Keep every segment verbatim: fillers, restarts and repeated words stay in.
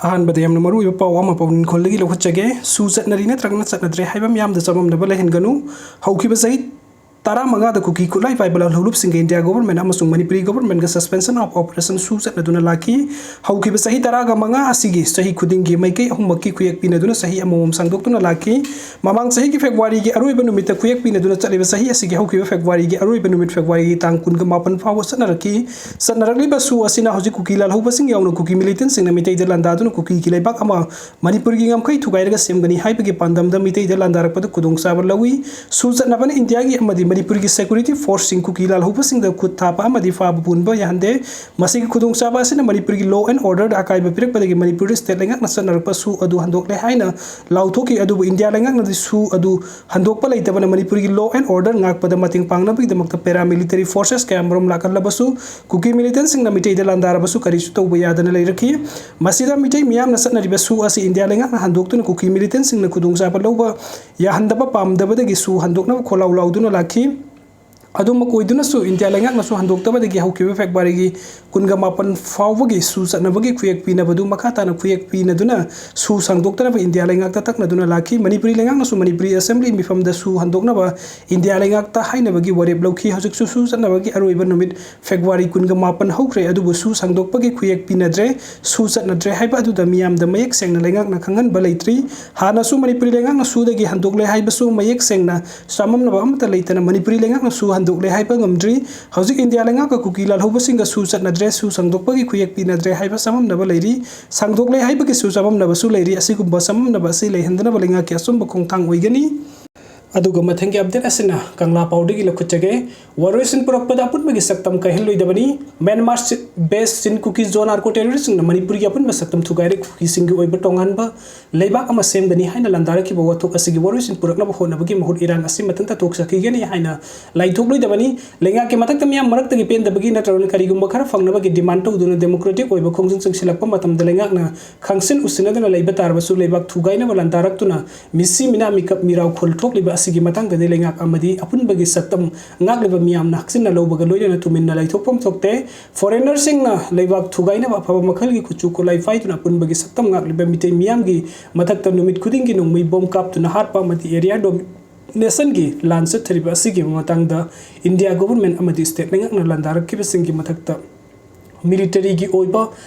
ꯑꯍꯥꯟꯕꯗ ꯌꯥꯝꯅ ꯃꯔꯨꯑꯣꯏꯕ ꯄꯥꯎ ꯑꯃ ꯄꯥꯎꯅꯤꯡꯈꯣꯜꯗꯒꯤ ꯂꯧꯈꯠꯆꯒꯦ꯫ ꯁꯨ ꯆꯠꯅꯔꯤ ꯅꯠꯇ꯭ꯔꯒꯅ ꯆꯠꯅꯗ꯭ꯔꯦ ꯍꯥꯏꯕ ꯃꯤꯌꯥꯝꯗ ꯆꯃꯝꯅꯕ ꯂꯩꯍꯟꯒꯅꯨ꯫ ꯍꯧꯈꯤꯕ ꯆꯍꯤ ꯇꯔꯥꯃꯉꯥꯗ ꯀꯨꯀꯤ ꯈꯨꯠꯂꯥꯏ ꯄꯥꯏꯕ ꯂꯥꯜꯍꯧꯂꯨꯞꯁꯤꯡꯒ ꯏꯟꯗꯤꯌꯥ ꯒꯣꯚꯔꯟꯃꯦꯟꯠ ꯑꯃꯁꯨꯡ ꯃꯅꯤꯄꯨꯔꯤ ꯒꯣꯚꯔꯟꯃꯦꯟꯠꯒ suspension of operation ꯁꯨ ꯆꯠꯅꯗꯨꯅ ꯂꯥꯛꯈꯤ꯫ ꯍꯧꯈꯤꯕ ꯆꯍꯤ ꯇꯔꯥꯒ ꯃꯉꯥ ꯑꯁꯤꯒꯤ ꯆꯍꯤ ꯈꯨꯗꯤꯡꯒꯤ ꯃꯥꯏꯀꯩ ꯑꯍꯨꯝꯃꯛꯀꯤ ꯈꯨꯌꯦꯛ ꯄꯤꯅꯗꯨꯅ ꯆꯍꯤ ꯑꯃꯃꯝ ꯁꯥꯡꯗꯣꯛꯇꯨꯅ ꯂꯥꯛꯈꯤ꯫ ꯃꯃꯥꯡ ꯆꯍꯤꯒꯤ ꯐꯦꯕ꯭ꯔꯨꯋꯥꯔꯤꯒꯤ ꯑꯔꯣꯏꯕ ꯅꯨꯃꯤꯠꯇ ꯈꯨꯌꯦꯛ ꯄꯤꯅꯗꯨꯅ ꯆꯠꯂꯤꯕ ꯆꯍꯤ ꯑꯁꯤꯒꯤ ꯍꯧꯈꯤꯕ ꯐꯦꯕ꯭ꯔꯨꯋꯥꯔꯤꯒꯤ ꯑꯔꯣꯏꯕ ꯅꯨꯃꯤꯠ, ꯐꯦꯕ꯭ꯔꯨꯋꯥꯔꯤꯒꯤ ꯇꯥꯡ ꯀꯨꯟꯒ ꯃꯥꯄꯟ ꯐꯥꯎꯕ ꯆꯠꯅꯔꯛꯈꯤ꯫ ꯆꯠꯅꯔꯛꯂꯤꯕ ꯁꯨ ꯑꯁꯤꯅ ꯍꯧꯖꯤꯛ ꯀꯨꯀꯤ ꯂꯥꯜꯍꯧꯕꯁꯤꯡ ꯌꯥꯎꯅ ꯀꯨꯀꯤ ꯃꯤꯂꯤꯇꯦꯟꯠꯁꯤꯡꯅ ꯃꯤꯇꯩꯗ ꯂꯥꯟꯗꯥꯗꯨꯅ ꯀꯨꯀꯤꯒꯤ ꯂꯩꯕꯥꯛ ꯑꯃ ꯃꯅꯤꯄꯨꯔꯒꯤ ꯉꯝꯈꯩ ꯊꯨꯒꯥꯏꯔꯒ ꯁꯦꯝꯒꯅꯤ ꯍꯥꯏꯕꯒꯤ ꯄꯥꯟꯗꯝꯗ ꯃꯤꯇꯩꯗ ꯂꯥꯟꯗꯥꯔꯛꯄꯗ ꯈꯨꯗꯣꯡꯆꯥꯕ ꯂꯧꯏ꯫ ꯁꯨ ꯆꯠꯅꯕꯅ ꯏꯟꯗꯤꯌꯥꯒꯤ ꯑꯃꯗꯤ ꯃꯅꯤꯄꯨꯔꯒꯤ security forceꯁꯤꯡ ꯀꯨꯀꯤ ꯂꯥꯜꯍꯧꯕꯁꯤꯡꯗ ꯈꯨꯠ ꯊꯥꯕ ꯑꯃꯗꯤ ꯐꯥꯕ ꯄꯨꯟꯕ ꯌꯥꯍꯟꯗꯦ꯫ ꯃꯁꯤꯒꯤ ꯈꯨꯗꯣꯡꯆꯥꯕ ꯑꯁꯤꯅ ꯃꯅꯤꯄꯨꯔꯒꯤ law and orderꯗ ꯑꯀꯥꯏꯕ ꯄꯤꯔꯛꯄꯗꯒꯤ ꯃꯅꯤꯄꯨꯔ state ꯂꯩꯉꯥꯛꯅ ꯆꯠꯅꯔꯛꯄ ꯁꯨ ꯑꯗꯨ ꯍꯟꯗꯣꯛꯂꯦ ꯍꯥꯏꯅ ꯂꯥꯎꯊꯣꯛꯈꯤ꯫ ꯑꯗꯨꯕꯨ ꯏꯟꯗꯤꯌꯥ ꯂꯩꯉꯥꯛꯅꯗꯤ ꯁꯨ ꯑꯗꯨ ꯍꯟꯗꯣꯛꯄ ꯂꯩꯇꯕꯅ ꯃꯅꯤꯄꯨꯔꯒꯤ law and order ꯉꯥꯛꯄꯗ ꯃꯇꯦꯡ ꯄꯥꯡꯅꯕꯒꯤꯗꯃꯛꯇ paramilitary forces ꯀꯌꯥꯃꯔꯨꯝ ꯂꯥꯛꯍꯜꯂꯕꯁꯨ ꯀꯨꯀꯤ ꯃꯤꯂꯤꯇꯦꯟꯠꯁꯤꯡꯅ ꯃꯤꯇꯩꯗ ꯂꯥꯟꯗꯥꯔꯕꯁꯨ ꯀꯔꯤꯁꯨ ꯇꯧꯕ ꯌꯥꯗꯅ ꯂꯩꯔꯛꯈꯤ꯫ ꯃꯁꯤꯗ ꯃꯤꯇꯩ ꯃꯤꯌꯥꯝꯅ ꯆꯠꯅꯔꯤꯕ ꯁꯨ ꯑꯁꯤ ꯏꯟꯗꯤꯌꯥ ꯂꯩꯉꯥꯛꯅ ꯍꯟꯗꯣꯛꯇꯨꯅ ꯀꯨꯀꯤ ꯃꯤꯂꯤꯇꯦꯟꯠꯁꯤꯡꯅ ꯈꯨꯗꯣꯡꯆꯥꯕ ꯂꯧꯕ ꯌꯥꯍꯟꯗꯕ ꯄꯥꯝꯗꯕꯗꯒꯤ ꯁꯨ ꯍꯟꯗꯣꯛꯅꯕ ꯈꯣꯜꯂꯥꯎ ꯂꯥꯎꯗꯨꯅ ꯂꯥꯛꯈꯤ꯫ ꯑꯗꯨꯃꯛ ꯑꯣꯏꯗꯨꯅꯁꯨ ꯏꯟꯗꯤꯌꯥ ꯂꯩꯉꯥꯛꯅꯁꯨ ꯍꯟꯗꯣꯛꯇꯕꯗꯒꯤ ꯍꯧꯈꯤꯕ ꯐꯦꯕ꯭ꯔꯨꯋꯥꯔꯤꯒꯤ ꯀꯨꯟꯒ ꯃꯥꯄꯟ ꯐꯥꯎꯕꯒꯤ ꯁꯨ ꯆꯠꯅꯕꯒꯤ ꯈꯨꯌꯦꯛ ꯄꯤꯅꯕꯗꯨ ꯃꯈꯥ ꯇꯥꯅ ꯈꯨꯌꯦꯛ ꯄꯤꯅꯗꯨꯅ ꯁꯨ ꯁꯥꯡꯗꯣꯛꯇꯅꯕ ꯏꯟꯗꯤꯌꯥ ꯂꯩꯉꯥꯛꯇ ꯇꯛꯅꯗꯨꯅ ꯂꯥꯛꯈꯤ꯫ ꯃꯅꯤꯄꯨꯔꯤ ꯂꯩꯉꯥꯛꯅꯁꯨ ꯃꯅꯤꯄꯨꯔꯤ assembly ꯃꯤꯐꯝꯗ ꯁꯨ ꯍꯟꯗꯣꯛꯅꯕ ꯏꯟꯗꯤꯌꯥ ꯂꯩꯉꯥꯛꯇ ꯍꯥꯏꯅꯕꯒꯤ ꯋꯥꯔꯦꯞ ꯂꯧꯈꯤ꯫ ꯍꯧꯖꯤꯛꯁꯨ ꯁꯨ ꯆꯠꯅꯕꯒꯤ ꯑꯔꯣꯏꯕ ꯅꯨꯃꯤꯠ ꯐꯦꯕ꯭ꯔꯨꯋꯥꯔꯤ ꯀꯨꯟꯒ ꯃꯥꯄꯟ ꯍꯧꯈ꯭ꯔꯦ, ꯑꯗꯨꯕꯨ ꯁꯨ ꯁꯥꯡꯗꯣꯛꯄꯒꯤ ꯈꯨꯌꯦꯛ ꯄꯤꯅꯗ꯭ꯔꯦ꯫ ꯁꯨ ꯆꯠꯅꯗ꯭ꯔꯦ ꯍꯥꯏꯕ ꯑꯗꯨꯗ ꯃꯤꯌꯥꯝꯗ ꯃꯌꯦꯛ ꯁꯦꯡꯅ ꯂꯩꯉꯥꯛꯅ ꯈꯪꯍꯟꯕ ꯂꯩꯇ꯭ꯔꯤ꯫ ꯍꯥꯟꯅꯁꯨ ꯃꯅꯤꯄꯨꯔꯤ ꯂꯩꯉꯥꯛꯅ ꯁꯨꯗꯒꯤ ꯍꯟꯗꯣꯛꯂꯦ ꯍꯥꯏꯕꯁꯨ ꯃꯌꯦꯛ ꯁꯦꯡꯅ ꯆꯃꯝꯅꯕ ꯑꯃꯠꯇ ꯂꯩꯇꯅ ꯃꯅꯤꯄꯨꯔꯤ ꯂꯩꯉꯥꯛꯅ ꯁꯨ ꯍꯟꯗꯣꯛꯂꯦ ꯍꯥꯏꯕ ꯉꯝꯗ꯭ꯔꯤ꯫ ꯍꯧꯖꯤꯛ ꯏꯟꯗꯤꯌꯥ ꯂꯩꯉꯥꯛꯀ ꯀꯨꯀꯤ ꯂꯥꯜꯍꯧꯕꯁꯤꯡꯒ ꯁꯨ ꯆꯠꯅꯗ꯭ꯔꯦ, ꯁꯨ ꯁꯥꯡꯗꯣꯛꯄꯒꯤ ꯈꯨꯌꯦꯛ ꯄꯤꯅꯗ꯭ꯔꯦ ꯍꯥꯏꯕ ꯆꯃꯝꯅꯕ ꯂꯩꯔꯤ꯫ ꯁꯥꯡꯗꯣꯛꯂꯦ ꯍꯥꯏꯕꯒꯤꯁꯨ ꯆꯃꯝꯅꯕꯁꯨ ꯂꯩꯔꯤ꯫ ꯑꯁꯤꯒꯨꯝꯕ ꯆꯃꯝꯅꯕ ꯑꯁꯤ ꯂꯩꯍꯟꯗꯅꯕ ꯂꯩꯉꯥꯛꯀꯤ ꯑꯆꯨꯝꯕ ꯈꯣꯡꯊꯥꯡ ꯑꯣꯏꯒꯅꯤ꯫ ꯑꯗꯨꯒ ꯃꯊꯪꯒꯤ update ꯑꯁꯤꯅ ꯀꯪꯂꯥ ꯄꯥꯎꯗꯒꯤ ꯂꯧꯈꯠꯆꯒꯦ꯫ ꯋꯥꯔꯣꯏꯁꯤꯟ ꯄꯨꯔꯛꯄꯗ ꯑꯄꯨꯟꯕꯒꯤ ꯁꯛꯇꯝ ꯀꯥꯏꯍꯜꯂꯣꯏꯗꯕꯅꯤ꯫ ꯃ꯭ꯌꯥꯟꯃꯥꯔ ꯁꯤ-, based Chin Kuki Zo narco terrorist ꯁꯤꯡꯅ ꯃꯅꯤꯄꯨꯔꯒꯤ ꯑꯄꯨꯟꯕ ꯁꯛꯇꯝ ꯊꯨꯒꯥꯏꯔꯦ, ꯀꯨꯀꯤꯁꯤꯡꯒꯤ ꯑꯣꯏꯕ ꯇꯣꯉꯥꯟꯕ ꯂꯩꯕꯥꯛ ꯑꯃ ꯁꯦꯝꯒꯅꯤ ꯍꯥꯏꯅ ꯂꯥꯟꯗꯥꯔꯛꯈꯤꯕ ꯋꯥꯊꯣꯛ ꯑꯁꯤꯒꯤ ꯋꯥꯔꯣꯏꯁꯤꯟ ꯄꯨꯔꯛꯅꯕ ꯍꯣꯠꯅꯕꯒꯤ ꯃꯍꯨꯠ ꯏꯔꯥꯡ ꯑꯁꯤ ꯃꯊꯟꯇ ꯇꯣꯛꯆꯈꯤꯒꯅꯤ ꯍꯥꯏꯅ ꯂꯥꯏꯊꯣꯛꯂꯣꯏꯗꯕꯅꯤ꯫ ꯂꯩꯉꯥꯛꯀꯤ ꯃꯊꯛꯇ ꯃꯤꯌꯥꯝ ꯃꯔꯛꯇꯒꯤ ꯄꯦꯟꯗꯕꯒꯤ ꯅꯠꯇ꯭ꯔꯒꯅ ꯀꯔꯤꯒꯨꯝꯕ ꯈꯔ ꯐꯪꯅꯕꯒꯤ demand ꯇꯧꯗꯨꯅ democratic ꯑꯣꯏꯕ ꯈꯣꯡꯖꯪ ꯆꯪꯁꯤꯜꯂꯛꯄ ꯃꯇꯝꯗ ꯂꯩꯉꯥꯛꯅ ꯈꯪꯁꯤꯟ ꯎꯁꯤꯟꯅꯗꯅ ꯂꯩꯕ ꯇꯥꯔꯕꯁꯨ ꯂꯩꯕꯥꯛ ꯊꯨꯒꯥꯏꯅꯕ ꯂꯥꯟꯗꯥꯔꯛꯇꯨꯅ ꯃꯤꯁꯤ ꯃꯤꯅꯥ ꯃꯤꯀꯞ ꯃꯤꯔꯥꯎ ꯈꯣꯜ ꯊꯣꯛꯂꯤꯕ ꯑꯁꯤꯒꯤ ꯃꯇꯥꯡꯗꯗꯤ ꯂꯩꯉꯥꯛ ꯑꯃꯗꯤ ꯑꯄꯨꯟꯕꯒꯤ ꯁꯛꯇꯝ ꯉꯥꯛꯂꯤꯕ ꯃꯤꯌꯥꯝꯅ ꯍꯛꯆꯤꯟꯅ ꯂꯧꯕꯒ ꯂꯣꯏꯅꯅ ꯇꯨꯃꯤꯟꯅ ꯂꯩꯊꯣꯛꯐꯝ ꯊꯣꯛꯇꯦ꯫ ꯐꯣꯔꯦꯅꯔꯁꯤꯡꯅ ꯂꯩꯕꯥꯛ ꯊꯨꯒꯥꯏꯅꯕ ꯑꯐꯕ ꯃꯈꯜꯒꯤ ꯈꯨꯠꯁꯨ ꯈꯨꯠꯂꯥꯏ ꯄꯥꯏꯗꯨꯅ ꯑꯄꯨꯟꯕꯒꯤ ꯁꯛꯇꯝ ꯉꯥꯛꯂꯤꯕ ꯃꯤꯇꯩ ꯃꯤꯌꯥꯝꯒꯤ ꯃꯊꯛꯇ ꯅꯨꯃꯤꯠ ꯈꯨꯗꯤꯡꯒꯤ ꯅꯣꯡꯃꯩ ꯕꯣꯝ ꯀꯥꯞꯇꯨꯅ ꯍꯥꯠꯄ ꯑꯃꯗꯤ ꯑꯦꯔꯤꯌꯥ ꯗꯣꯃꯤꯅꯦꯁꯟꯒꯤ ꯂꯥꯟ ꯆꯠꯊꯔꯤꯕ ꯑꯁꯤꯒꯤ ꯃꯇꯥꯡꯗ ꯏꯟꯗꯤꯌꯥ ꯒꯣꯚꯔꯟꯃꯦꯟꯠ ꯑꯃꯗꯤ ꯁ꯭ꯇꯦꯠ ꯂꯩꯉꯥꯛꯅ ꯂꯥꯟꯗꯥꯔꯛꯈꯤꯕꯁꯤꯡꯒꯤ ꯃꯊꯛꯇ ꯃꯤꯂꯤꯇꯔꯤꯒꯤ ꯑꯣꯏꯕ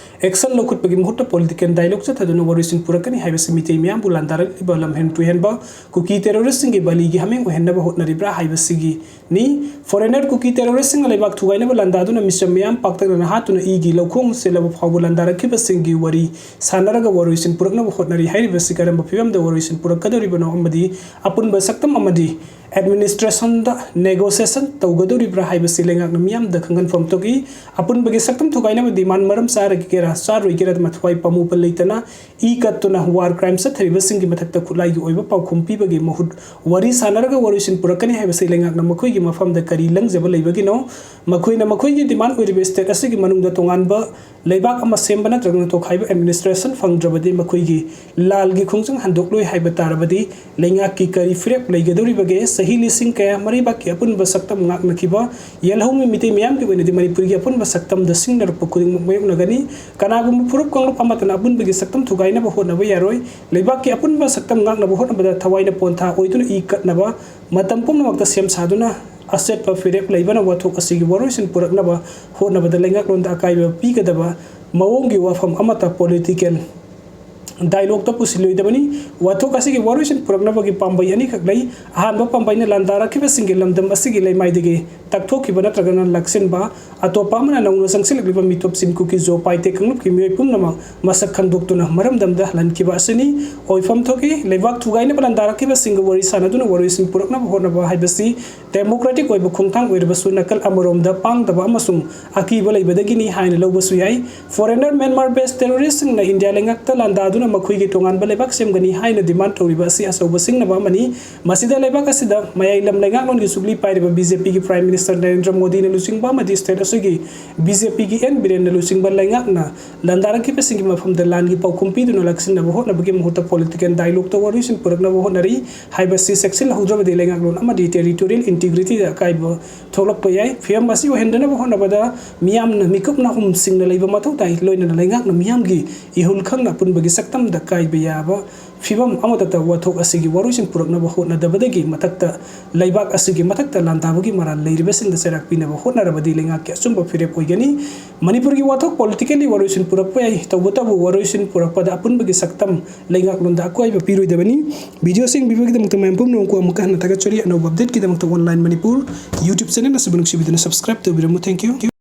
ꯑꯦꯛꯁꯟ ꯂꯧꯈꯠꯄꯒꯤ ꯃꯍꯨꯠꯇ ꯄꯣꯂꯤꯇꯤꯀꯦꯜ ꯗꯥꯏꯂꯣꯒ ꯆꯠꯊꯗꯨꯅ ꯋꯥꯔꯣꯏꯁꯤꯟ ꯄꯨꯔꯛꯀꯅꯤ ꯍꯥꯏꯕꯁꯤ ꯃꯤꯇꯩ ꯃꯤꯌꯥꯝꯕꯨ ꯂꯥꯟꯗꯥꯔꯛꯂꯤꯕ ꯂꯝꯍꯦꯟ ꯇꯨꯍꯦꯟꯕ ꯀꯨꯀꯤ ꯇꯦꯔꯣꯔꯤꯁꯁꯤꯡꯒꯤ ꯕꯂꯤꯒꯤ ꯍꯥꯃꯦꯡ ꯑꯣꯏꯍꯟꯅꯕ ꯍꯣꯠꯅꯔꯤꯕ꯭ꯔꯥ ꯍꯥꯏꯕꯁꯤꯒꯤꯅꯤ꯫ ꯐꯣꯔꯦꯅꯔ ꯀꯨꯀꯤ ꯇꯦꯔꯣꯔꯤꯁꯁꯤꯡꯅ ꯂꯩꯕꯥꯛ ꯊꯨꯒꯥꯏꯅꯕ ꯂꯥꯟꯗꯥꯗꯨꯅ ꯃꯤꯆꯝ ꯃꯤꯌꯥꯝ ꯄꯥꯛꯇꯛꯅꯅ ꯍꯥꯠꯇꯨꯅ ꯏꯒꯤ ꯂꯧꯈꯣꯡ ꯆꯦꯜꯂꯕ ꯐꯥꯎꯕ ꯂꯥꯟꯗꯥꯔꯛꯈꯤꯕꯁꯤꯡꯒꯤ ꯋꯥꯔꯤ ꯁꯥꯟꯅꯔꯒ ꯋꯥꯔꯣꯏꯁꯤꯟ ꯄꯨꯔꯛꯅꯕ ꯍꯣꯠꯅꯔꯤ ꯍꯥꯏꯔꯤꯕꯁꯤ ꯀꯔꯝꯕ ꯐꯤꯕꯝꯗ ꯋꯥꯔꯣꯏꯁꯤꯟ ꯄꯨꯔꯛꯀꯗꯧꯔꯤꯕꯅꯣ ꯑꯃꯗꯤ ꯑꯄꯨꯟꯕ ꯁꯛꯇꯝ ꯑꯃꯗꯤ ꯑꯦꯗꯃꯤꯅꯤꯁꯇ꯭ꯔꯦꯁꯟꯗ ꯅꯦꯒꯣꯁꯤꯌꯦꯁꯟ ꯇꯧꯒꯗꯧꯔꯤꯕ꯭ꯔꯥ ꯍꯥꯏꯕꯁꯤ ꯂꯩꯉꯥꯛꯅ ꯃꯤꯌꯥꯝꯗ ꯈꯪꯍꯟꯐꯝ ꯊꯣꯛꯏ꯫ ꯑꯄꯨꯟꯕꯒꯤ ꯁꯛꯇꯝ ꯊꯨꯒꯥꯏꯅꯕ ꯗꯤꯃꯥꯟ ꯃꯔꯝ ꯆꯥꯔꯒꯦꯔꯥ ꯆꯥꯔꯣꯏꯒꯦꯔꯥ ꯃꯊ꯭ꯋꯥꯏ ꯄꯥꯝꯃꯨꯕ ꯂꯩꯇꯅ ꯏ ꯀꯠꯇꯨꯅ ꯋꯥꯔ ꯀ꯭ꯔꯥꯏꯝ ꯆꯠꯊꯔꯤꯕꯁꯤꯡꯒꯤ ꯃꯊꯛꯇ ꯈꯨꯠꯂꯥꯏꯒꯤ ꯑꯣꯏꯕ ꯄꯥꯎꯈꯨꯝ ꯄꯤꯕꯒꯤ ꯃꯍꯨꯠ ꯋꯥꯔꯤ ꯁꯥꯟꯅꯔꯒ ꯋꯥꯔꯣꯏꯁꯤꯟ ꯄꯨꯔꯛꯀꯅꯤ ꯍꯥꯏꯕꯁꯤ ꯂꯩꯉꯥꯛꯅ ꯃꯈꯣꯏꯒꯤ ꯃꯐꯝꯗ ꯀꯔꯤ ꯂꯪꯖꯕ ꯂꯩꯕꯒꯤꯅꯣ? ꯃꯈꯣꯏꯅ ꯃꯈꯣꯏꯒꯤ ꯗꯤꯃꯥꯟ ꯑꯣꯏꯔꯤꯕ ꯁ꯭ꯇꯦꯠ ꯑꯁꯤꯒꯤ ꯃꯅꯨꯡꯗ ꯇꯣꯉꯥꯟꯕ ꯂꯩꯕꯥꯛ ꯑꯃ ꯁꯦꯝꯕ ꯅꯠꯇ꯭ꯔꯒꯅ ꯇꯣꯈꯥꯏꯕ ꯑꯦꯗꯃꯤꯅꯤꯁꯇ꯭ꯔꯦꯁꯟ ꯐꯪꯗ꯭ꯔꯕꯗꯤ ꯃꯈꯣꯏꯒꯤ ꯂꯥꯜꯒꯤ ꯈꯣꯡꯖꯪ ꯍꯟꯗꯣꯛꯂꯣꯏ ꯍꯥꯏꯕ ꯇꯥꯔꯕꯗꯤ ꯂꯩꯉꯥꯛꯀꯤ ꯀꯔꯤ ꯐꯤꯔꯦꯞ ꯂꯩꯒꯗꯧꯔꯤꯕꯒꯦ? ꯆꯍꯤ ꯂꯤꯁꯤꯡ ꯀꯌꯥ ꯃꯔꯩꯕꯥꯛꯀꯤ ꯑꯄꯨꯟꯕ ꯁꯛꯇꯝ ꯉꯥꯛꯅꯈꯤꯕ ꯌꯦꯜꯍꯧꯃꯤ ꯃꯤꯇꯩ ꯃꯤꯌꯥꯝꯒꯤ ꯑꯣꯏꯅꯗꯤ ꯃꯅꯤꯄꯨꯔꯒꯤ ꯑꯄꯨꯟꯕ ꯁꯛꯇꯝꯗ ꯁꯤꯡꯅꯔꯛꯄ ꯈꯨꯗꯤꯡꯃꯛ ꯃꯥꯌꯣꯛꯅꯒꯅꯤ꯫ ꯀꯅꯥꯒꯨꯝꯕ ꯐꯨꯔꯨꯞ ꯀꯥꯡꯂꯨꯞ ꯑꯃꯠꯇꯅ ꯑꯄꯨꯟꯕꯒꯤ ꯁꯛꯇꯝ ꯊꯨꯒꯥꯏꯅꯕ ꯍꯣꯠꯅꯕ ꯌꯥꯔꯣꯏ꯫ ꯂꯩꯕꯥꯛꯀꯤ ꯑꯄꯨꯟꯕ ꯁꯛꯇꯝ ꯉꯥꯛꯅꯕ ꯍꯣꯠꯅꯕꯗ ꯊꯋꯥꯏꯅ ꯄꯣꯟꯊꯥ ꯑꯣꯏꯗꯨꯅ ꯏ ꯀꯠꯅꯕ ꯃꯇꯝ ꯄꯨꯝꯅꯃꯛꯇ ꯁꯦꯝ ꯁꯥꯗꯨꯅ ꯑꯆꯦꯠꯄ ꯐꯤꯔꯦꯞ ꯂꯩꯕꯅ ꯋꯥꯊꯣꯛ ꯑꯁꯤꯒꯤ ꯋꯥꯔꯣꯏꯁꯤꯟ ꯄꯨꯔꯛꯅꯕ ꯍꯣꯠꯅꯕꯗ ꯂꯩꯉꯥꯛꯂꯣꯟꯗ ꯑꯀꯥꯏꯕ ꯄꯤꯒꯗꯕ ꯃꯑꯣꯡꯒꯤ ꯋꯥꯐꯝ ꯑꯃꯠꯇ ꯄꯣꯂꯤꯇꯤꯀꯦꯜ ꯗꯥꯏꯂꯣꯒꯇ ꯄꯨꯁꯤꯜꯂꯣꯏꯗꯕꯅꯤ꯫ ꯋꯥꯊꯣꯛ ꯑꯁꯤꯒꯤ ꯋꯥꯔꯣꯏꯁꯤꯟ ꯄꯨꯔꯛꯅꯕꯒꯤ ꯄꯥꯝꯕꯩ ꯑꯅꯤꯈꯛ ꯂꯩ꯫ ꯑꯍꯥꯟꯕ ꯄꯥꯝꯕꯩꯅ ꯂꯥꯟꯗꯥꯔꯛꯈꯤꯕꯁꯤꯡꯒꯤ ꯂꯝꯗꯝ ꯑꯁꯤꯒꯤ ꯂꯩꯃꯥꯏꯗꯒꯤ ꯇꯛꯊꯣꯛꯈꯤꯕ ꯅꯠꯇ꯭ꯔꯒꯅ ꯂꯥꯛꯁꯤꯟꯕ ꯑꯇꯣꯞꯄ ꯑꯃꯅ ꯅꯧꯅ ꯆꯪꯁꯤꯜꯂꯛꯂꯤꯕ ꯃꯤꯇꯣꯞ ꯆꯤꯟ ꯀꯨꯀꯤ ꯖꯣ ꯄꯥꯏꯇꯦ ꯀꯥꯡꯂꯨꯞꯀꯤ ꯃꯤꯑꯣꯏ ꯄꯨꯝꯅꯃꯛ ꯃꯁꯛ ꯈꯪꯗꯣꯛꯇꯨꯅ ꯃꯔꯝꯗꯝꯗ ꯍꯜꯍꯟꯈꯤꯕ ꯑꯁꯤꯅꯤ꯫ ꯑꯣꯏꯐꯝ ꯊꯣꯛꯏ, ꯂꯩꯕꯥꯛ ꯊꯨꯒꯥꯏꯅꯕ ꯂꯥꯟꯗꯥꯔꯛꯈꯤꯕꯁꯤꯡꯒ ꯋꯥꯔꯤ ꯁꯥꯟꯅꯗꯨꯅ ꯋꯥꯔꯣꯏꯁꯤꯟ ꯄꯨꯔꯛꯅꯕ ꯍꯣꯠꯅꯕ ꯍꯥꯏꯕꯁꯤ ꯗꯦꯃꯣꯀ꯭ꯔꯦꯇꯤꯛ ꯑꯣꯏꯕ ꯈꯣꯡꯊꯥꯡ ꯑꯣꯏꯔꯕꯁꯨ ꯅꯥꯀꯜ ꯑꯃꯔꯣꯝꯗ ꯄꯥꯡꯗꯕ ꯑꯃꯁꯨꯡ ꯑꯀꯤꯕ ꯂꯩꯕꯗꯒꯤꯅꯤ ꯍꯥꯏꯅ ꯂꯧꯕꯁꯨ ꯌꯥꯏ꯫ ꯐꯣꯔꯦꯅꯔ ꯃ꯭ꯌꯥꯟꯃꯥꯔ ꯕꯦꯁ ꯇꯦꯔꯣꯔꯤꯁꯁꯤꯡꯅ ꯏꯟꯗꯤꯌꯥ ꯂꯩꯉꯥꯛꯇ ꯂꯥꯟꯗꯥꯗꯨꯅ ꯃꯈꯣꯏꯒꯤ ꯇꯣꯉꯥꯟꯕ ꯂꯩꯕꯥꯛ ꯁꯦꯝꯒꯅꯤ ꯍꯥꯏꯅ demand ꯇꯧꯔꯤꯕ ꯑꯁꯤ ꯑꯆꯧꯕ ꯁꯤꯡꯅꯕ ꯑꯃꯅꯤ꯫ ꯃꯁꯤꯗ ꯂꯩꯕꯥꯛ ꯑꯁꯤꯗ ꯃꯌꯥꯏ ꯂꯝ ꯂꯩꯉꯥꯛꯂꯣꯟꯒꯤ ꯁꯨꯛꯂꯤ ꯄꯥꯏꯔꯤꯕ BJPꯒꯤ Prime Minister ꯅꯔꯦꯟꯗ꯭ꯔ ꯃꯣꯗꯤꯅ ꯂꯨꯆꯤꯡꯕ ꯑꯃꯗꯤ state ꯑꯁꯤꯒꯤ BJPꯒꯤ N ꯕꯤꯔꯦꯟꯅ ꯂꯨꯆꯤꯡꯕ ꯂꯩꯉꯥꯛꯅ ꯂꯥꯟꯗꯥꯔꯛꯈꯤꯕꯁꯤꯡꯒꯤ ꯃꯐꯝꯗ ꯂꯥꯟꯒꯤ ꯄꯥꯎꯈꯨꯝ ꯄꯤꯗꯨꯅ ꯂꯥꯛꯁꯤꯟꯅꯕ ꯍꯣꯠꯅꯕꯒꯤ ꯃꯍꯨꯠꯇ political dialogueꯇ ꯋꯥꯔꯣꯏꯁꯤꯟ ꯄꯨꯔꯛꯅꯕ ꯍꯣꯠꯅꯔꯤ꯫ ꯍꯥꯏꯕꯁꯤ ꯆꯦꯛꯁꯤꯜꯍꯧꯗ꯭ꯔꯕꯗꯤ ꯂꯩꯉꯥꯛꯂꯣꯟ ꯑꯃꯗꯤ territorial integrityꯗ ꯑꯀꯥꯏꯕ ꯊꯣꯛꯂꯛꯄ ꯌꯥꯏ꯫ ꯐꯤꯕꯝ ꯑꯁꯤ ꯑꯣꯏꯍꯟꯗꯅꯕ ꯍꯣꯠꯅꯕꯗ ꯃꯤꯌꯥꯝꯅ ꯃꯤꯀꯨꯞ ꯅꯥꯍꯨꯝꯁꯤꯡꯅ ꯂꯩꯕ ꯃꯊꯧ ꯇꯥꯏ, ꯂꯣꯏꯅꯅ ꯂꯩꯉꯥꯛꯅ ꯃꯤꯌꯥꯝꯒꯤ ꯏꯍꯨꯜ ꯈꯪꯅ ꯑꯄꯨꯟꯕꯒꯤ ꯁꯛꯇꯝꯗ ꯀꯥꯏꯕ ꯌꯥꯕ ꯐꯤꯕꯝ ꯑꯃꯠꯇ ꯋꯥꯊꯣꯛ ꯑꯁꯤꯒꯤ ꯋꯥꯔꯣꯏꯁꯤꯟ ꯄꯨꯔꯛꯅꯕ ꯍꯣꯠꯅꯗꯕꯗꯒꯤ ꯃꯊꯛꯇ ꯂꯩꯕꯥꯛ ꯑꯁꯤꯒꯤ ꯃꯊꯛꯇ ꯂꯥꯟꯗꯥꯕꯒꯤ ꯃꯔꯥꯜ ꯂꯩꯔꯤꯕꯁꯤꯡꯗ ꯆꯩꯔꯥꯛ ꯄꯤꯅꯕ ꯍꯣꯠꯅꯔꯕꯗꯤ ꯂꯩꯉꯥꯛꯀꯤ ꯑꯆꯨꯝꯕ ꯐꯤꯔꯦꯞ ꯑꯣꯏꯒꯅꯤ꯫ ꯃꯅꯤꯄꯨꯔꯒꯤ ꯋꯥꯊꯣꯛ politically ꯋꯥꯔꯣꯏꯁꯤꯟ ꯄꯨꯔꯛꯄ ꯌꯥꯏ, ꯇꯧꯕꯇꯕꯨ ꯋꯥꯔꯣꯏꯁꯤꯟ ꯄꯨꯔꯛꯄꯗ ꯑꯄꯨꯟꯕꯒꯤ ꯁꯛꯇꯝ ꯂꯩꯉꯥꯛꯂꯣꯟꯗ ꯑꯀꯥꯏꯕ ꯄꯤꯔꯣꯏꯗꯕꯅꯤ꯫ Video ꯁꯤꯡ ꯄꯤꯕꯒꯤꯗꯃꯛꯇ ꯃꯌꯥꯝ ꯄꯨꯝꯅꯃꯛꯄꯨ ꯑꯃꯨꯛꯀ ꯍꯟꯅ ꯊꯥꯒꯠꯆꯔꯤ꯫ ꯑꯅꯧꯕ updateꯀꯤꯗꯃꯛꯇ Online Manipur YouTube channel ꯑꯁꯤꯕꯨ ꯅꯨꯡꯁꯤꯕꯤꯗꯨꯅ subscribe ꯇꯧꯕꯤꯔꯝꯃꯨ꯫ Thank you꯫